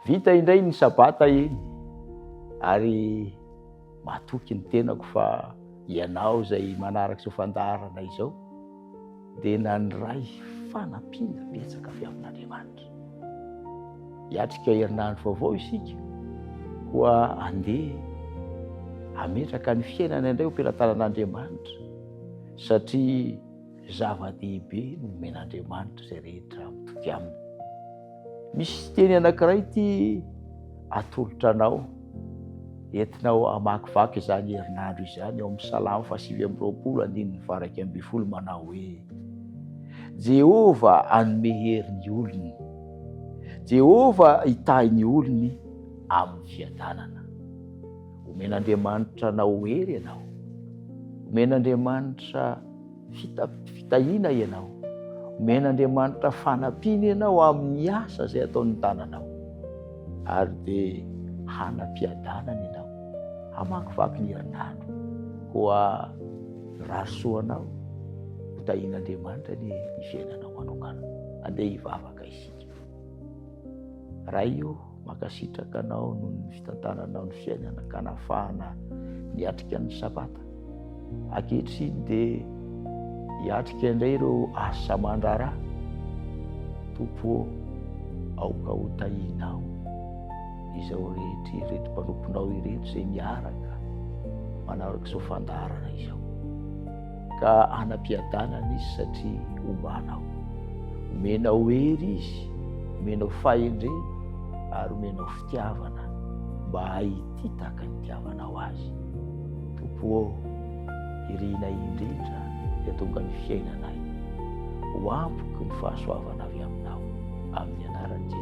Vita indray ny sabata iny ary matoky ny tenako fa ianao izay manaraka izao fandaharana izao dia nandray fanampiana betsaka avy amin'Andriamanitra. Hiatrika herinandro vaovao isika koa andeha hametraka ny fiainana indray ho am-pelatanan'Andriamanitra satria Zava-dehibe no omen'Andriamanitra izay rehetra mitoky aminy. Misy teny anankiray ity atolotra anao, entinao hamakivaky izany herinandro izany ao amin'ny Salamo fahasivy amby roapolo andininy faha-11 manao hoe, Jehovah hanome hery ny olony, Jehovah hitahy ny olony amin'ny fiadanana. Omen'Andriamanitra anao hery ianao. Omen'Andriamanitra fitahiana ianao. Omen'Andriamanitra fanampiana ianao amin'ny asa izay ataon'ny tananao. Ary dia hanam-piadanana ianao. Hamakivaky ny herinandro. Koa mirary soa anao. Ho tahian'Andriamanitra anie ny fiainanao manokana. Andeha hivavaka isika. Ray o, mankasitraka Anao noho ny fitantananao ny fiainana ka nahafahana niatrika ny Sabata. Ankehitriny dia hiatrika indray ireo asa aman-draharaha. Tompo ô, aoka ho tahianao izao rehetra ireto mpanomponao ireto izay miaraka manaraka izao fandaharana izao. Ka hanam-piadanana izy satria hombanao. Omenao hery izy, omenao fahendrena ary omenao fitiavana mba hahitia tahaka ny itiavanao azy. Tompo ô, irinay indrindra dia tonga ny fiainanay ho ampoky ny fahasoavana avy aminao. Amin'ny anaran'i.